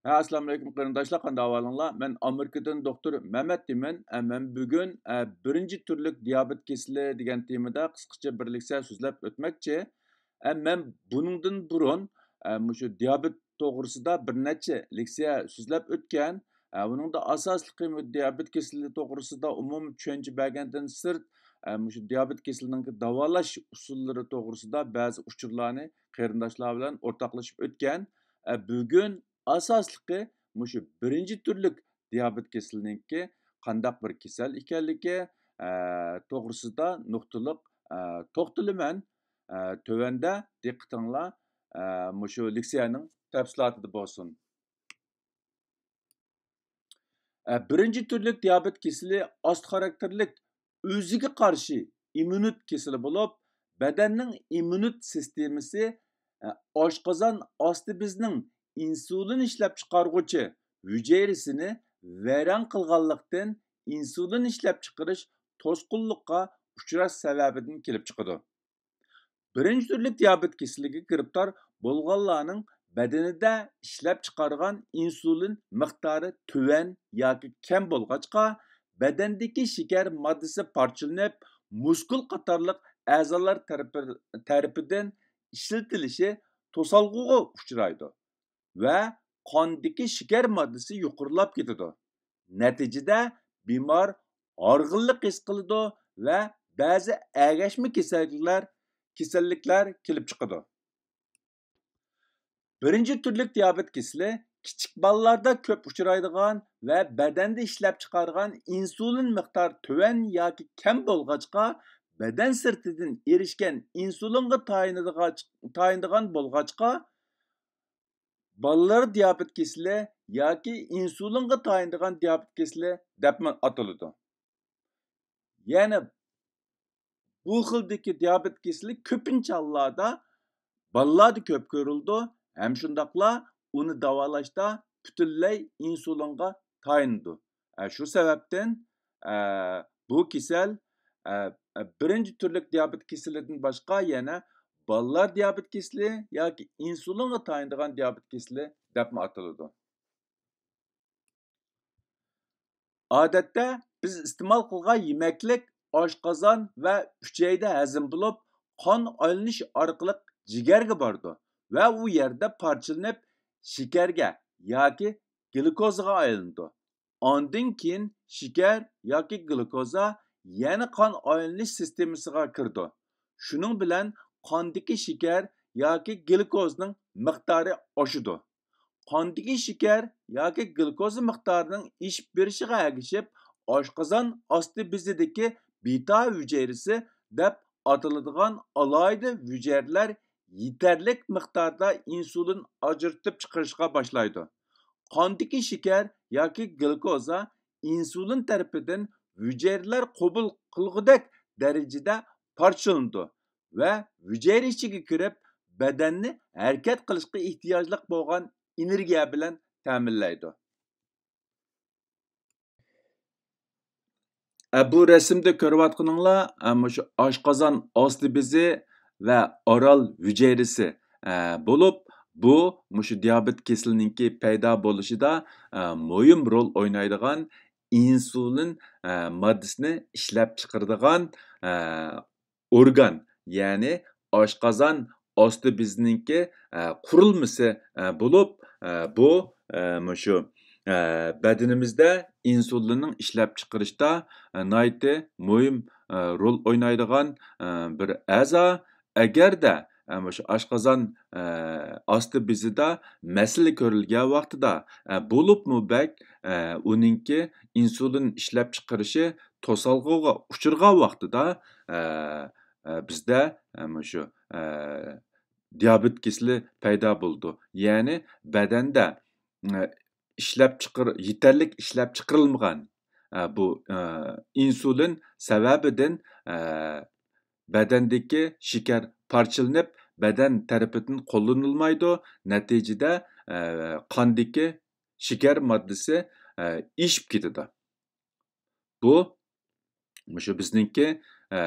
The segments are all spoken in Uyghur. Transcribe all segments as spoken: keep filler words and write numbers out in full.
ھە، ئەسسالامۇئەلەيكۇم قېرىنداشلار، قانداق ئەھۋالىڭلار؟ مەن ئامېرىكىدىن دوختۇر مەمەت دېيمەن. ئە، مەن بۈگۈن، ئە، بىرىنچى تۈرلۈك دىيابېت كېسىلى دېگەن تېمىدا قىسقىچە بىر لېكسىيە سۆزلەپ ئۆتمەكچى. ئە، مەن بۇنىڭدىن بۇرۇن، ئە، مۇشۇ دىيابېت توغرىسىدا بىر نەچچە لېكسىيە سۆزلەپ ئۆتكەن. ئە، بۇنىڭدا ئاساسلىقى دىيابېت كېسىلى توغرىسىدا ئومۇمىي چۈشەنچە بەرگەندىن سىرت، ئە، مۇشۇ دىيابېت كېسىلىنىڭ داۋالاش ئۇسۇللىرى توغرىسىدا بەزى ئۇچۇرلارنى قېرىنداشلار بىلەن ئورتاقلىشىپ ئۆتكەن. ئە، بۈگۈن ئاساسلىقى مۇشۇ بىرىنچى تۈرلۈك دىيابېت كېسىلىنىڭكى قانداق بىر كېسەل ئىكەنلىكى، ئە، توغرىسىدا نۇقتىلىق، ئە، توختىلىمەن. ئە، تۆۋەندە دىققىتىڭلار، ئە، مۇشۇ لېكسىيەنىڭ تەپسىلاتىدا بولسۇن. ئە، بىرىنچى تۈرلۈك دىيابېت كېسىلى ئاستا خاراكتېرلىك ئۆزىگە قارشى ئىممۇنىت كېسىلى بولۇپ، بەدەننىڭ ئىممۇنىت سىستېمىسى، ئە، ئاشقازان ئاستى بېزىنىڭ ئىنسۇلىن ئىشلەپچىقارغۇچى ھۈجەيرىسىنى ۋەيران قىلغانلىقتىن، ئىنسۇلىن ئىشلەپچىقىرىش توسقۇنلۇققا ئۇچراش سەۋەبىدىن كېلىپ چىقىدۇ. بىرىنچى تۈرلۈك دىيابېت كېسىلىگە گىرىپتار بولغانلارنىڭ بەدىنىدە ئىشلەپچىقارغان ئىنسۇلىن مىقدارى تۆۋەن ياكى كەم بولغاچقا، بەدەندىكى شېكەر ماددىسى پارچىلىنىپ، مۇسكۇل قاتارلىق ئەزالار تەرىپى-، تەرىپىدىن ئىشلىتىلىشى توسالغۇغا ئۇچرايدۇ ۋە قاندىكى شېكەر ماددىسى يۇقىرىلاپ كېتىدۇ. نەتىجىدە بىمار ھارغىنلىق ھېس قىلىدۇ ۋە بەزى ئەگەشمە كېسەللىكلەر، كېسەللىكلەر كېلىپ چىقىدۇ. بىرىنچى تۈرلۈك دىيابېت كېسىلى كىچىك بالىلاردا كۆپ ئۇچرايدىغان ۋە بەدەندە ئىشلەپچىقارغان ئىنسۇلىن مىقدارى تۆۋەن ياكى كەم بولغاچقا، بەدەن سىرتىدىن ئېرىشكەن ئىنسۇلىنغا تايىنىدىغاچ-، تايىنىدىغان بولغاچقا، بالىلار دىيابېت كېسىلى ياكى ئىنسۇلىنغا تايىنىدىغان دىيابېت كېسىلى دەپمۇ ئاتىلىدۇ. يەنى بۇ خىلدىكى دىيابېت كېسىلى كۆپىنچە ھاللاردا بالىلاردا كۆپ كۆرۈلىدۇ ھەم شۇنداقلا ئۇنى داۋالاشتا پۈتۈنلەي ئىنسۇلىنغا تايىنىدۇ. ئە، شۇ سەۋەبتىن، ئە، بۇ كېسەل، ئە، ئە، بىرىنچى تۈرلۈك دىيابېت كېسىلىدىن باشقا يەنە بالىلار دىيابېت كېسىلى ياكى ئىنسۇلىنغا تايىنىدىغان دىيابېت كېسىلى دەپمۇ ئاتىلىدۇ. ئادەتتە بىز ئىستېمال قىلغان يېمەكلىك ئاشقازان ۋە ئۈچەيدە ھەزىم بولۇپ، قان ئايلىنىش ئارقىلىق جىگەرگە بارىدۇ ۋە ئۇ يەردە پارچىلىنىپ، شېكەرگە ياكى گلۇكوزىغا ئايلىنىدۇ. ئاندىن كېيىن شېكەر ياكى گلۇكوزا يەنە قان ئايلىنىش سىستېمىسىغا كىرىدۇ. شۇنىڭ بىلەن قاندىكى شېكەر ياكى گلۇكوزنىڭ مىقدارى ئاشىدۇ. قاندىكى شېكەر ياكى گلۇكوزا مىقدارىنىڭ ئېشىپ بېرىشىغا ئەگىشىپ، ئاشقازان ئاستى بېزىدىكى بىتا ھۈجەيرىسى دەپ ئاتىلىدىغان ئالاھىدە ھۈجەيرىلەر يېتەرلىك مىقداردا ئىنسۇلىن ئاجرىتىپ چىقىرىشقا باشلايدۇ. قاندىكى شېكەر ياكى گلۇكوزا ئىنسۇلىن تەرىپىدىن ھۈجەيرىلەر قوبۇل قىلغۇدەك دەرىجىدە پارچىلىنىدۇ ۋە ھۈجەيرە ئىچىگە كىرىپ، بەدەننى ھەرىكەت قىلىشقا ئېھتىياجلىق بولغان ئېنېرگىيە بىلەن تەمىنلەيدۇ. ئە، بۇ رەسىمدە كۆرۈۋاتقىنىڭلار، ئە، مۇشۇ ئاشقازان ئاستى بېزى ۋە ئارال ھۈجەيرىسى، ئە، بولۇپ، بۇ مۇشۇ دىيابېت كېسىلىنىڭكى پەيدا بولۇشىدا، ئە، مۇھىم رول ئوينايدىغان ئىنسۇلىن، ئە، ماددىسىنى ئىشلەپ چىقىرىدىغان، ئە، ئورگان، يەنى ئاشقازان ئاستى بېزىنىڭكى، ئە، قۇرۇلمىسى، ئە، بولۇپ، ئە، بۇ، ئە، مۇشۇ، ئە، بەدىنىمىزدە ئىنسۇلىننىڭ ئىشلەپچىقىرىشتا، ئە، ناھايىتى مۇھىم، ئە، رول ئوينايدىغان، ئە، بىر ئەزا. ئەگەردە، ئە، مۇشۇ ئاشقازان، ئە، ئاستى بېزىدا مەسىلە كۆرۈلگەن ۋاقتىدا، ئە، بولۇپمۇ بەك، ئە، ئۇنىڭكى ئىنسۇلىن ئىشلەپچىقىرىشى توسالغۇغا ئۇچرىغان ۋاقتىدا، ئە، ئە، بىزدە، ئە، مۇشۇ، ئە، دىيابېت كېسىلى پەيدا بولىدۇ. يەنى بەدەندە، ئە، ئىشلەپچىقىر-، يېتەرلىك ئىشلەپچىقىرىلمىغان، ئە، بۇ، ئە، ئىنسۇلىن سەۋەبىدىن، ئە، بەدەندىكى شېكەر پارچىلىنىپ، بەدەن تەرىپىدىن قوللىنىلمايدۇ. نەتىجىدە، ئە، قاندىكى شېكەر ماددىسى، ئە، ئېشىپ كېتىدۇ. بۇ، مۇشۇ بىزنىڭكى، ئە،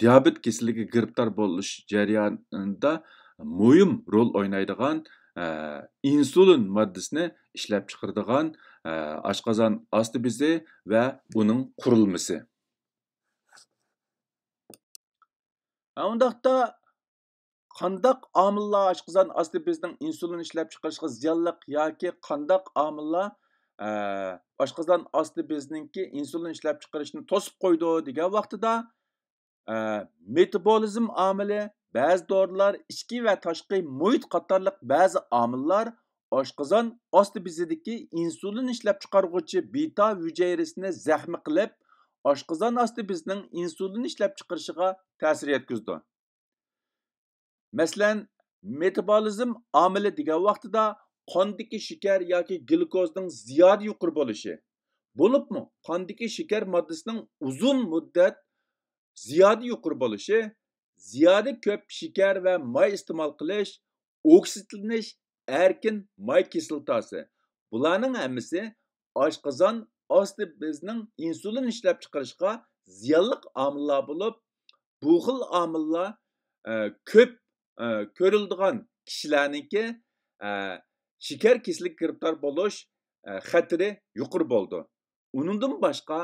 دىيابېت كېسىلىگە گىرىپتار بولۇش جەريانىدا مۇھىم رول ئوينايدىغان، ئە، ئىنسۇلىن ماددىسىنى ئىشلەپچىقىرىدىغان، ئە، ئاشقازان ئاستى بېزى ۋە ئۇنىڭ قۇرۇلمىسى. ئە، ئۇنداقتا قانداق ئامىللار ئاشقازان ئاستى بېزىنىڭ ئىنسۇلىن ئىشلەپچىقىرىشىغا زىيانلىق ياكى قانداق ئامىللار، ئە، ئاشقازان ئاستى بېزىنىڭكى ئىنسۇلىن ئىشلەپچىقىرىشىنى توسۇپ قويىدۇ دېگەن ۋاقتىدا، ئە، مېتابولىزم ئامىلى، بەزى دورىلار، ئىچكى ۋە تاشقى مۇھىت قاتارلىق بەزى ئامىللار ئاشقازان ئاستى بېزىدىكى ئىنسۇلىن ئىشلەپچىقارغۇچى بىتا ھۈجەيرىسىنى زەخمى قىلىپ، ئاشقازان ئاستى بېزىنىڭ ئىنسۇلىن ئىشلەپچىقىرىشىغا تەسىر يەتكۈزىدۇ. مەسىلەن، مېتابولىزم ئامىلى دېگەن ۋاقتىدا قاندىكى شېكەر ياكى گلۇكوزنىڭ زىيادە يۇقىرى بولۇشى، بولۇپمۇ قاندىكى شېكەر ماددىسىنىڭ ئۇزۇن مۇددەت زىيادە يۇقىرى بولۇشى، زىيادە كۆپ شېكەر ۋە ماي ئىستېمال قىلىش، ئوكسىدلىنىش، ئەركىن ماي كىسلاتاسى، بۇلارنىڭ ھەممىسى ئاشقازان ئاستى بېزىنىڭ ئىنسۇلىن ئىشلەپچىقىرىشىغا زىيانلىق ئامىللار بولۇپ، بۇ خىل ئامىللار، ئە، كۆپ، ئە، كۆرۈلىدىغان كىشىلەرنىڭكى، ئە، شېكەر كېسىلىگە گىرىپتار بولۇش، ئە، خەتىرى يۇقىرى بولىدۇ. ئۇنىڭدىن باشقا،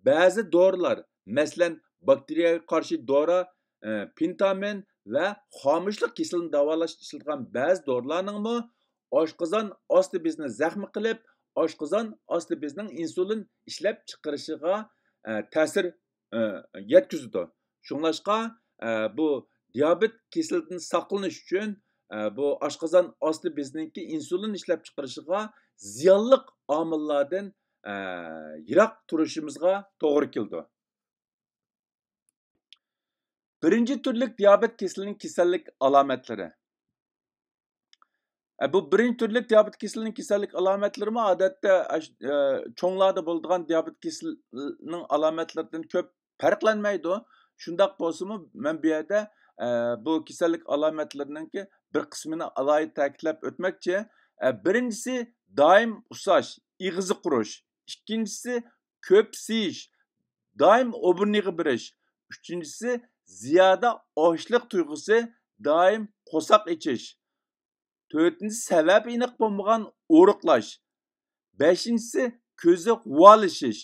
بەزى دورىلار، مەسىلەن، باكتېرىيەگە قارشى دورا، ئە، پېنتامىن ۋە خامۇشلۇق كېسىلىنى داۋالاشتا ئىشلىتىلىدىغان بەزى دورىلارنىڭمۇ ئاشقازان ئاستى بېزىنى زەخمى قىلىپ، ئاشقازان ئاستى بېزىنىڭ ئىنسۇلىن ئىشلەپچىقىرىشىغا، ئە، تەسىر، ئە، يەتكۈزىدۇ. شۇڭلاشقا، ئە، بۇ دىيابېت كېسىلىدىن ساقلىنىش ئۈچۈن، ئە، بۇ ئاشقازان ئاستى بېزىنىڭكى ئىنسۇلىن ئىشلەپچىقىرىشىغا زىيانلىق ئامىللاردىن، ئە، يىراق تۇرۇشىمىزغا توغرا كېلىدۇ. بىرىنچى تۈرلۈك دىيابېت كېسىلىنىڭ كېسەللىك ئالامەتلىرى. ئە، بۇ بىرىنچى تۈرلۈك دىيابېت كېسىلىنىڭ كېسەللىك ئالامەتلىرىمۇ ئادەتتە ئاش-، ئە، چوڭلاردا بولىدىغان دىيابېت كېسىلىنىڭ ئالامەتلىرىدىن كۆپ پەرقلەنمەيدۇ. شۇنداق بولسىمۇ، مەن بۇ يەردە، ئە، بۇ كېسەللىك ئالامەتلىرىنىڭكى بىر قىسمىنى ئالاھىدە تەكىتلەپ ئۆتمەكچى. ئە، بىرىنچىسى دائىم ئۇسساش، ئېغىزى قۇرۇش. ئىككىنچىسى كۆپ سىيىش، دائىم ئوبۇرنىغا بېرىش. ئۈچىنچىسى زىيادە ئاچلىق تۇيغۇسى، دائىم قورساق ئېچىش. تۆتىنچىسى سەۋەبى ئېنىق بولمىغان ئورۇقلاش. بەشىنچىسى كۆزى غۇۋالىشىش.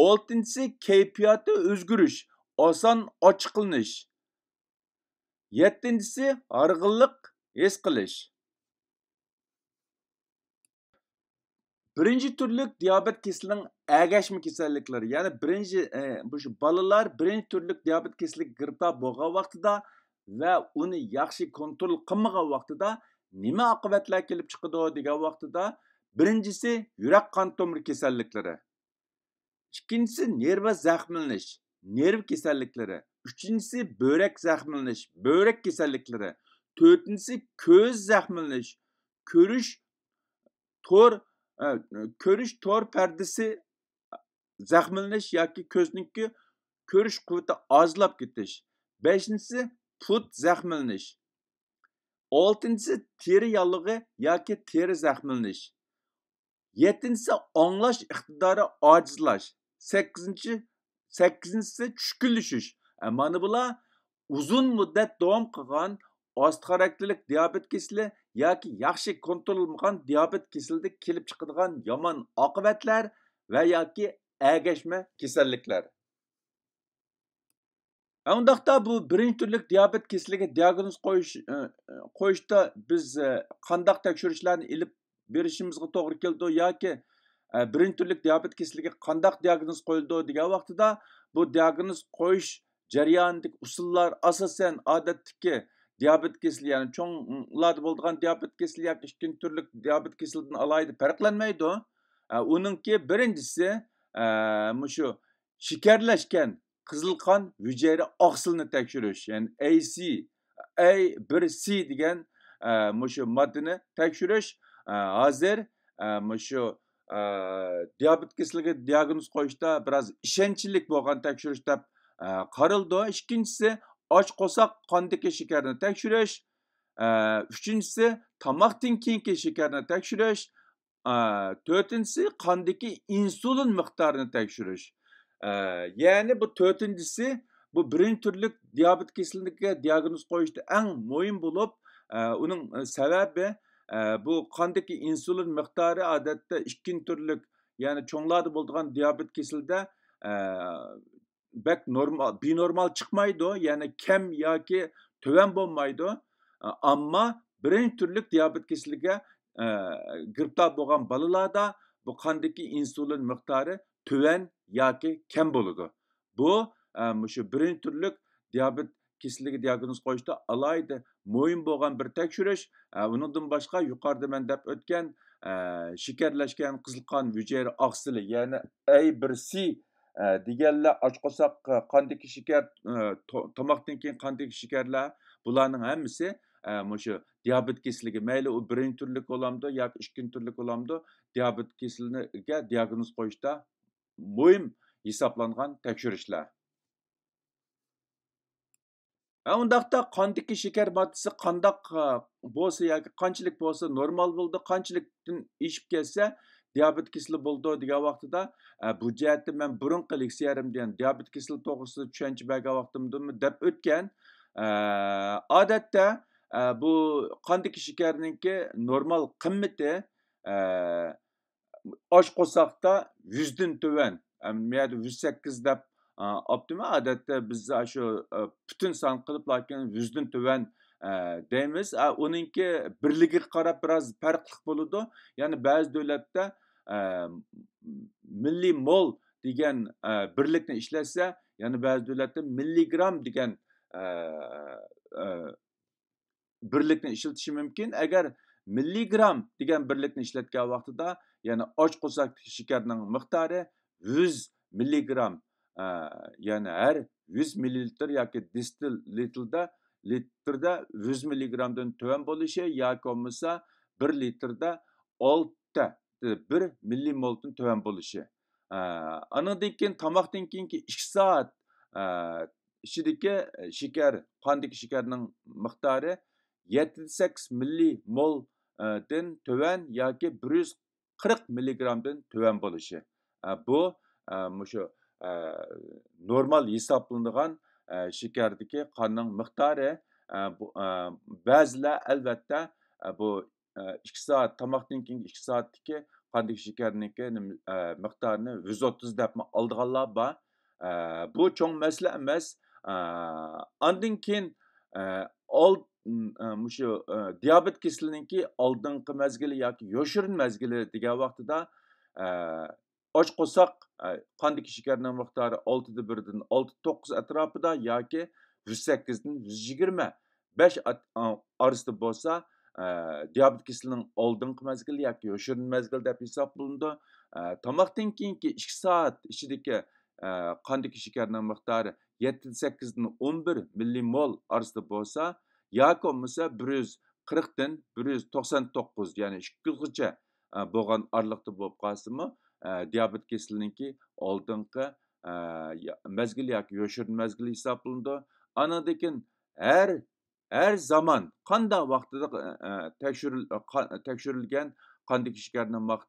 ئالتىنچىسى كەيپىياتى ئۆزگىرىش، ئاسان ئاچچىقلىنىش. يەتتىنچىسى ھارغىنلىق ھېس قىلىش. بىرىنچى تۈرلۈك دىيابېت كېسىلىنىڭ ئەگەشمە كېسەللىكلىرى، يەنى بىرىنچى، ئە، مۇشۇ بالىلار بىرىنچى تۈرلۈك دىيابېت كېسىلىگە گىرىپتار بولغان ۋاقتىدا ۋە ئۇنى ياخشى كونترول قىلمىغان ۋاقتىدا نېمە ئاقىۋەتلەر كېلىپ چىقىدۇ دېگەن ۋاقتىدا، بىرىنچىسى يۈرەك قان تومۇر كېسەللىكلىرى، ئىككىنچىسى نېرۋا زەخىملىنىش، نېرۋا كېسەللىكلىرى، ئۈچىنچىسى بۆرەك زەخىملىنىش، بۆرەك كېسەللىكلىرى، تۆتىنچىسى كۆز زەخىملىنىش، كۆرۈش تور، ئە، كۆرۈش تور پەردىسى زەخىملىنىش ياكى كۆزنىڭكى كۆرۈش قۇۋۋىتى ئازلاپ كېتىش. بەشىنچىسى پۇت زەخىملىنىش. ئالتىنچىسى تېرە ياللۇغى ياكى تېرە زەخىملىنىش. يەتتىنچىسى ئاڭلاش ئىقتىدارى ئاجىزلاش. سەككىزىنچى، سەككىزىنچىسى چۈشكۈنلىشىش. ئە، مانا بۇلار ئۇزۇن مۇددەت داۋام قىلغان ئاستا خاراكتېرلىك دىيابېت كېسىلى ياكى ياخشى كونترول قىلمىغان دىيابېت كېسىلىدە كېلىپ چىقىدىغان يامان ئاقىۋەتلەر ۋە ياكى ئەگەشمە كېسەللىكلەر. ئە، ئۇنداقتا بۇ بىرىنچى تۈرلۈك دىيابېت كېسىلىگە دىياگنوز قويۇش، ئە، قويۇشتا بىز، ئە، قانداق تەكشۈرۈشلەرنى ئېلىپ بېرىشىمىزغا توغرا كېلىدۇ ياكى، ئە، بىرىنچى تۈرلۈك دىيابېت كېسىلىگە قانداق دىياگنوز قويۇلىدۇ دېگەن ۋاقتىدا، بۇ دىياگنوز قويۇش جەريانىدىكى ئۇسۇللار ئاساسەن ئادەتتىكى دىيابېت كېسىلى، يەنى چوڭلاردا بولىدىغان دىيابېت كېسىلى ياكى ئىككىنچى تۈرلۈك دىيابېت كېسىلىدىن ئالاھىدە پەرقلەنمەيدۇ. ئە، ئۇنىڭكى بىرىنچىسى، ئە، مۇشۇ شېكەرلەشكەن قىزىل قان ھۈجەيرە ئاقسىلىنى تەكشۈرۈش، يەنى ئەي سى، ئەي بىر سى دېگەن، ئە، مۇشۇ ماددىنى تەكشۈرۈش، ئە، ھازىر، ئە، مۇشۇ، ئە، دىيابېت كېسىلىگە دىياگنوز قويۇشتا بىراز ئىشەنچلىك بولغان تەكشۈرۈش دەپ، ئە، قارىلىدۇ. ئىككىنچىسى، ئاچ قورساق قاندىكى شېكەرنى تەكشۈرۈش. ئە، ئۈچىنچىسى، تاماقتىن كېيىنكى شېكەرنى تەكشۈرۈش. ئە، تۆتىنچىسى، قاندىكى ئىنسۇلىن مىقدارىنى تەكشۈرۈش. ئە، يەنى بۇ تۆتىنچىسى، بۇ بىرىنچى تۈرلۈك دىيابېت كېسىلىگە دىياگنوز قويۇشتا ئەڭ مۇھىم بولۇپ، ئە، ئۇنىڭ، ئە، سەۋەبى، ئە، بۇ قاندىكى ئىنسۇلىن مىقدارى ئادەتتە ئىككىنچى تۈرلۈك، يەنى چوڭلاردا بولىدىغان دىيابېت كېسىلىدە، ئە، بەك نورمال، بىنورمال چىقمايدۇ، يەنى كەم ياكى تۆۋەن بولمايدۇ. ئە، ئەمما بىرىنچى تۈرلۈك دىيابېت كېسىلىگە، ئە، گىرىپتار بولغان بالىلاردا بۇ قاندىكى ئىنسۇلىن مىقدارى تۆۋەن ياكى كەم بولىدۇ. بۇ، ئە، مۇشۇ بىرىنچى تۈرلۈك دىيابېت كېسىلىگە دىياگنوز قويۇشتا ئالاھىدە مۇھىم بولغان بىر تەكشۈرۈش. ئە، ئۇنىڭدىن باشقا يۇقىرىدا مەن دەپ ئۆتكەن، ئە، شېكەرلەشكەن قىزىل قان ھۈجەيرە ئاقسىلى، يەنى ئەي بىر سى، ئە، دېگەنلەر ئاچ قورساق، ئە، قاندىكى شېكەر، ئە، تو-، تاماقتىن كېيىن قاندىكى شېكەرلەر، بۇلارنىڭ ھەممىسى، ئە، مۇشۇ دىيابېت كېسىلىگە، مەيلى ئۇ بىرىنچى تۈرلۈك بولامدۇ ياكى ئىككىنچى تۈرلۈك بولامدۇ، دىيابېت كېسىلىگە دىياگنوز قويۇشتا مۇھىم ھېسابلانغان تەكشۈرۈشلەر. ھە، ئۇنداقتا قاندىكى شېكەر ماددىسى قانداق، ئە، بولسا ياكى قانچىلىك بولسا نورمال بولىدۇ، قانچىلىكتىن ئېشىپ كەتسە دىيابېت كېسىلى بولىدۇ دېگەن ۋاقتىدا، ئە، بۇ جەھەتتە مەن بۇرۇنقى لېكسىيەلىرىمدە، يەنى دىيابېت كېسىلى توغرىسىدا چۈشەنچە بەرگەن ۋاقتىمدىمۇ دەپ ئۆتكەن. ئە، ئادەتتە، ئە، بۇ قاندىكى شېكەرنىڭكى نورمال قىممىتى، ئە، ئاچ قورساقتا يۈزدىن تۆۋەن، ئەم، مەيەردە يۈز سەككىز دەپ، ئا، ئاپتىمەن. ئادەتتە بىز شۇ، ئا، پۈتۈن سان قىلىپ، لېكىن يۈزدىن تۆۋەن، ئا، دەيمىز. ئا، ئۇنىڭكى بىرلىكىگە قاراپ بىراز پەرقلىق بولىدۇ. يەنى بەزى دۆلەتتە، ئا، مىللىي مول دېگەن، ئا، بىرلىكنى ئىشلەتسە، يەنە بەزى دۆلەتتە مىللىگرام دېگەن، ئا، ئا، بىرلىكنى ئىشلىتىشى مۇمكىن. ئەگەر مىللىگرام دېگەن بىرلىكنى ئىشلەتكەن ۋاقتىدا، يەنى ئاچ قورساقتىكى شېكەرنىڭ مىقدارى يۈز مىللىگرام، ئە، يەنى ھەر يۈز مىللىلىتىر ياكى دېسىتىلىتىردا، لىتىردا يۈز مىللىگرامدىن تۆۋەن بولۇشى ياكى بولمىسا بىر لىتىردا ئالتە، بىر مىللىمولدىن تۆۋەن بولۇشى. ئە، ئانىڭدىن كېيىن تاماقتىن كېيىنكى ئىككى سائەت، ئە، ئىچىدىكى شېكەر، قاندىكى شېكەرنىڭ مىقدارى يەتتە سەككىز مىللىمولدىن تۆۋەن ياكى بىر يۈز قىرىق مىللىگرامدىن تۆۋەن بولۇشى. ئە، بۇ، ئە، مۇشۇ، ئە، نورمال ھېسابلىنىدىغان، ئە، شېكەردىكى قاننىڭ مىقدارى. ئە، بۇ، ئە، بەزىلەر ئەلۋەتتە، ئە، بۇ ئىككى سائەت، تاماقتىن كېيىنكى ئىككى سائەتتىكى قاندىكى شېكەرنىڭكى نېمە، ئە، مىقدارىنى يۈز ئوتتۇز دەپمۇ ئالىدىغانلار بار. ئە، بۇ چوڭ مەسىلە ئەمەس. ئە، ئاندىن كېيىن، ئە، ئال-، ئە، مۇشۇ، ئە، دىيابېت كېسىلىنىڭكى ئالدىنقى مەزگىلى ياكى يوشۇرۇن مەزگىلى دېگەن ۋاقتىدا، ئە، ئاچ قورساق، ئە، قاندىكى شېكەرنىڭ مىقدارى ئالتىدە بىردىن ئالتە توققۇز ئەتراپىدا ياكى يۈز سەككىزدىن يۈز يىگىرمە بەش ئات-، ئا-، ئارىسىدا بولسا، ئە، دىيابېت كېسىلىنىڭ ئالدىنقى مەزگىلى ياكى يوشۇرۇن مەزگىلى دەپ ھېسابلىنىدۇ. ئە، تاماقتىن كېيىنكى ئىككى سائەت ئىچىدىكى، ئە، قاندىكى شېكەرنىڭ مىقدارى يەتتە سەككىزدىن ئون بىر مىللىمول ئارىسىدا بولسا ياكى بولمىسا بىر يۈز قىرىقتىن بىر يۈز توقسان توققۇز، يەنى ئىككى يۈزگىچە، ئە، بولغان ئارىلىقتا بولۇپ قالسىمۇ، ئە، دىيابېت كېسىلىنىڭكى ئالدىنقى، ئە، يا-، مەزگىل ياكى يوشۇرۇن مەزگىلى ھېسابلىنىدۇ. ئانىڭدىن كېيىن ھەر، ھەر زامان قانداق ۋاقتىدا، ئە، تەكشۈرۈل-، قا-، تەكشۈرۈلگەن قاندىكى شېكەرنىڭ ماق-،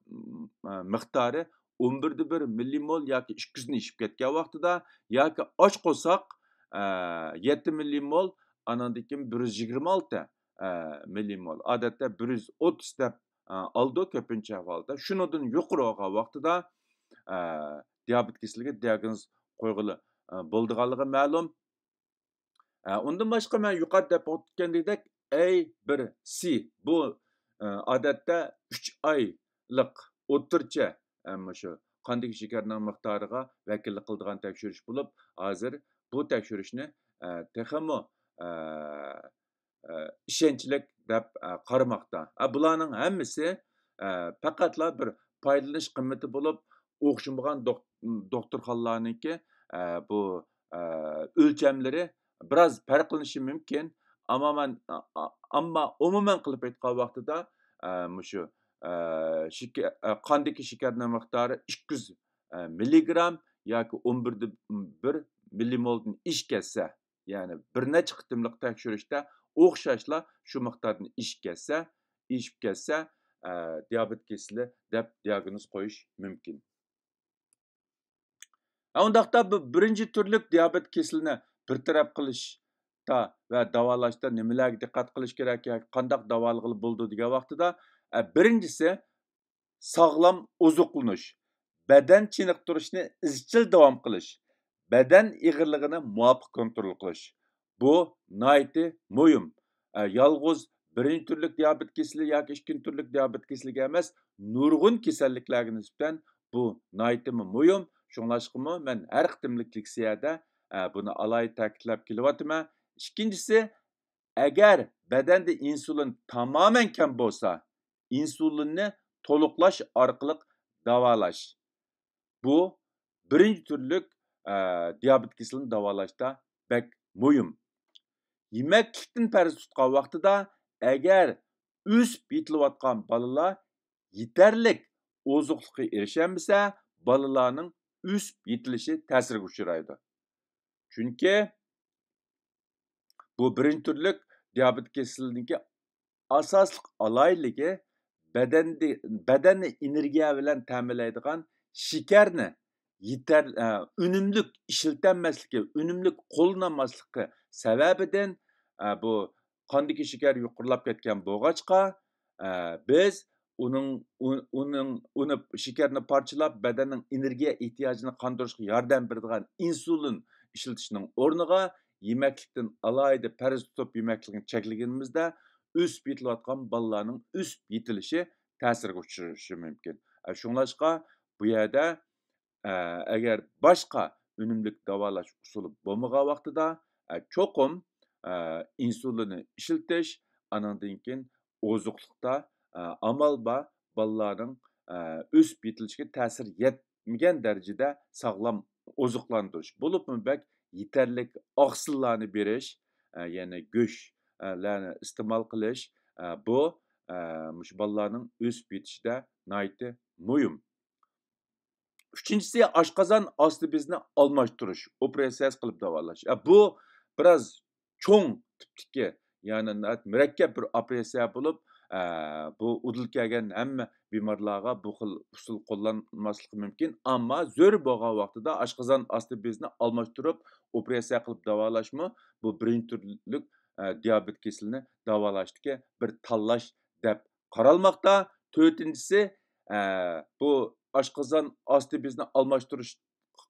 ئە، مىقدارى ئون بىردە بىر مىللىمول ياكى ئىككى يۈزنى ئېشىپ كەتكەن ۋاقتىدا ياكى ئاچ قورساق، ئە، يەتتە مىللىمول، ئانىڭدىن كېيىن بىر يۈز يىگىرمە ئالتە، ئە، مىللىمول. ئادەتتە بىر يۈز ئوتتۇز دەپ، ئە، ئالىدۇ كۆپىنچە ئەھۋالدا. شۇنىڭدىن يۇقىرى بولغان ۋاقتىدا، ئە، دىيابېت كېسىلىگە دىياگنوز قويغىلى، ئە، بولىدىغانلىقى مەلۇم. ئە، ئۇندىن باشقا مەن يۇقىرىدا دەپ ئۆتكەندەك، ئەي بىر سى بۇ، ئە، ئادەتتە ئۈچ ئايلىق ئوتتۇرىچە، ئە، مۇشۇ قاندىكى شېكەرنىڭ مىقدارىغا ۋەكىللىك قىلىدىغان تەكشۈرۈش بولۇپ، ھازىر بۇ تەكشۈرۈشنى، ئە، تېخىمۇ، ئە، ئە، ئىشەنچلىك دەپ، ئە، قارىماقتا. ئە، بۇلارنىڭ ھەممىسى، ئە، پەقەتلا بىر پايدىلىنىش قىممىتى بولۇپ، ئوخشىمىغان دوق-، دوختۇرخانىلارنىڭكى، ئە، بۇ، ئە، ئۆلچەملىرى بىراز پەرقلىنىشى مۇمكىن. ئەمما مەن، ئە، ئە، ئەمما ئومۇمەن قىلىپ ئېيتقان ۋاقتىدا، ئە، مۇشۇ، ئە، شېكە-، ئە، قاندىكى شېكەرنىڭ مىقدارى ئىككى يۈز، ئە، مىللىگرام ياكى ئون بىردە بىر مىللىمولدىن ئېشىپ كەتسە، يەنى بىر نەچچە قېتىملىق تەكشۈرۈشتە ئوخشاشلا شۇ مىقداردىن ئېشىپ كەتسە، ئېشىپ كەتسە، ئە، دىيابېت كېسىلى دەپ دىياگنوز قويۇش مۇمكىن. ھە، ئۇنداقتا بۇ بىرىنچى تۈرلۈك دىيابېت كېسىلىنى بىر تەرەپ قىلىش تەدقىقاتتا ۋە داۋالاشتا نېمىلەرگە دىققەت قىلىش كېرەك ياكى قانداق داۋالىغىلى بولىدۇ دېگەن ۋاقتىدا، ئە، بىرىنچىسى، ساغلام ئوزۇقلىنىش، بەدەن چېنىقتۇرۇشنى ئىزچىل داۋام قىلىش، بەدەن ئېغىرلىقىنى مۇۋاپىق كونترول قىلىش. بۇ ناھايىتى مۇھىم. ئە، يالغۇز بىرىنچى تۈرلۈك دىيابېت كېسىلى ياكى ئىككىنچى تۈرلۈك دىيابېت كېسىلىگە ئەمەس، نۇرغۇن كېسەللىكلەرگە نىسبەتەن بۇ ناھايىتىمۇ مۇھىم. شۇڭلاشقىمۇ مەن ھەر قېتىملىق لېكسىيەدە، ئە، بۇنى ئالاھىدە تەكىتلەپ كېلىۋاتىمەن. ئىككىنچىسى، ئەگەر بەدەندە ئىنسۇلىن تامامەن كەم بولسا، ئىنسۇلىننى تولۇقلاش ئارقىلىق داۋالاش. بۇ بىرىنچى تۈرلۈك، ئە، دىيابېت كېسىلىنى داۋالاشتا بەك مۇھىم. يېمەكلىكتىن پەرەز تۇتقان ۋاقتىدا، ئەگەر ئۆسۈپ يېتىلىۋاتقان بالىلار يېتەرلىك ئوزۇقلۇققا ئېرىشەلمىسە، بالىلارنىڭ ئۆسۈپ يېتىلىشى تەسىرگە ئۇچرايدۇ. چۈنكى بۇ بىرىنچى تۈرلۈك دىيابېت كېسىلىنىڭكى ئاساسلىق ئالاھىدىلىكى بەدەندە، بەدەننى ئېنېرگىيە بىلەن تەمىنلەيدىغان شېكەرنى يېتەر-، ئە، ئۈنۈملۈك ئىشلىتەلمەسلىكى، ئۈنۈملۈك قوللىنالماسلىقى سەۋەبىدىن، ئە، بۇ قاندىكى شېكەر يۇقىرىلاپ كەتكەن بولغاچقا، ئە، بىز ئۇنىڭ، ئۇ-، ئۇنىڭ، ئۇنى، شېكەرنى پارچىلاپ، بەدەننىڭ ئېنېرگىيە ئېھتىياجىنى قاندۇرۇشقا ياردەم بېرىدىغان ئىنسۇلىن ئىشلىتىشنىڭ ئورنىغا، يېمەكلىكتىن ئالاھىدە پەرەز تۇتۇپ، يېمەكلىكنى چەكلىگىنىمىزدە، ئۆسۈپ يېتىلىۋاتقان بالىلارنىڭ ئۆسۈپ يېتىلىشى تەسىرگە ئۇچرىشى مۇمكىن. ئە، شۇڭلاشقا بۇ يەردە، ئە، ئەگەر باشقا ئۈنۈملۈك داۋالاش ئۇسۇلى بولمىغان ۋاقتىدا، ئە، چوقۇم، ئە، ئىنسۇلىننى ئىشلىتىش، ئانىڭدىن كېيىن ئوزۇقلۇقتا، ئە، ئامال بار بالىلارنىڭ، ئە، ئۆسۈپ يېتىلىشىگە تەسىر يەتمىگەن دەرىجىدە ساغلام ئوزۇقلاندۇرۇش، بولۇپمۇ بەك يېتەرلىك ئاقسىللارنى بېرىش، ئە، يەنى گۆش، ئە، لەرنى ئىستېمال قىلىش، ئە، بۇ، ئە، مۇشۇ بالىلارنىڭ ئۆسۈپ يېتىشىدە ناھايىتى مۇھىم. ئۈچىنچىسى، ئاشقازان ئاستى بېزىنى ئالماشتۇرۇش، ئوپېراتسىيەسى قىلىپ داۋالاش. ئە، بۇ بىراز چوڭ تىپتىكى، يەنى ناھايىتى مۇرەككەپ بىر ئوپېراتسىيە بولۇپ، ئە، بۇ ئۇدۇل كەلگەن ھەممە بىمارلارغا بۇ خىل ئۇسۇل قوللانماسلىقى مۇمكىن. ئەمما زۆرۈر بولغان ۋاقتىدا ئاشقازان ئاستى بېزىنى ئالماشتۇرۇپ، ئوپېراتسىيە قىلىپ داۋالاشمۇ بۇ بىرىنچى تۈرلۈك، ئە، دىيابېت كېسىلىنى داۋالاشتىكى بىر تاللاش دەپ قارالماقتا. تۆتىنچىسى، ئە، بۇ ئاشقازان ئاستى بېزىنى ئالماشتۇرۇش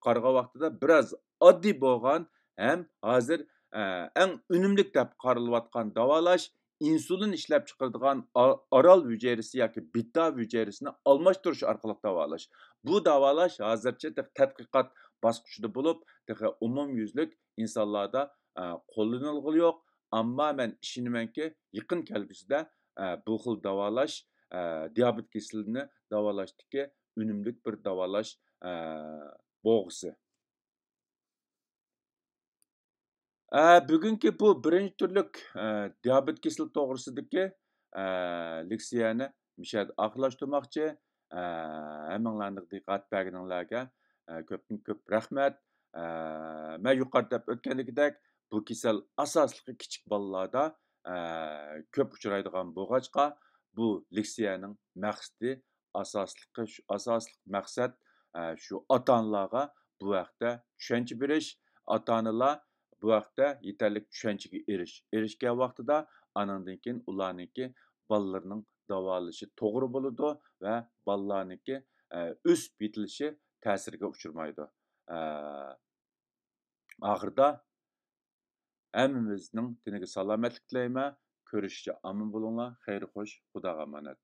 قارىغان ۋاقتىدا بىراز ئاددىي بولغان ھەم ھازىر، ئە، ئەڭ ئۈنۈملۈك دەپ قارىلىۋاتقان داۋالاش ئىنسۇلىن ئىشلەپچىقىرىدىغان ئا-، ئارال ھۈجەيرىسى ياكى بېتا ھۈجەيرىسىنى ئالماشتۇرۇش ئارقىلىق داۋالاش. بۇ داۋالاش ھازىرچە تېخى تەتقىقات باسقۇچىدا بولۇپ، تېخى ئومۇميۈزلۈك ئىنسانلاردا، ئە، قوللىنىلغىلى يوق. ئەمما مەن ئىشىنىمەنكى، يېقىن كەلگۈسىدە، ئە، بۇ خىل داۋالاش، ئە، دىيابېت كېسىلىنى داۋالاشتىكى ئۈنۈملۈك بىر داۋالاش، ئە، بولغۇسى. ئە، بۈگۈنكى بۇ بىرىنچى تۈرلۈك، ئە، دىيابېت كېسىلى توغرىسىدىكى، ئە، لېكسىيەنى مۇشۇ يەردە ئاخىرلاشتۇرماقچى. ئە، ھەممىڭلارنىڭ دىققەت بەرگىنىڭلارگە، ئە، كۆپتىن كۆپ رەھمەت. ئە، مەن يۇقىرىدا دەپ ئۆتكەندىكىدەك، بۇ كېسەل ئاساسلىقى كىچىك بالىلاردا، ئە، كۆپ ئۇچرايدىغان بولغاچقا، بۇ لېكسىيەنىڭ مەقسىتى ئاساسلىقى شۇ، ئاساسلىق مەقسەت، ئە، شۇ ئاتا-ئانىلارغا بۇ ھەقتە چۈشەنچە بېرىش، ئاتا-ئانىلار بۇ ھەقتە يېتەرلىك چۈشەنچىگە ئېرىش-، ئېرىشكەن ۋاقتىدا، ئانىڭدىن كېيىن ئۇلارنىڭكى بالىلىرىنىڭ داۋالىشى توغرا بولىدۇ ۋە بالىلارنىڭكى، ئە، ئۆسۈپ يېتىلىشى تەسىرگە ئۇچرىمايدۇ. ئە، ئاخىرىدا ھەممىمىزنىڭ تېنىگە سالامەتلىك تىلەيمەن. كۆرۈشۈشكە ئامان بولۇڭلار. خەير خوش، خۇداغا ئامانەت.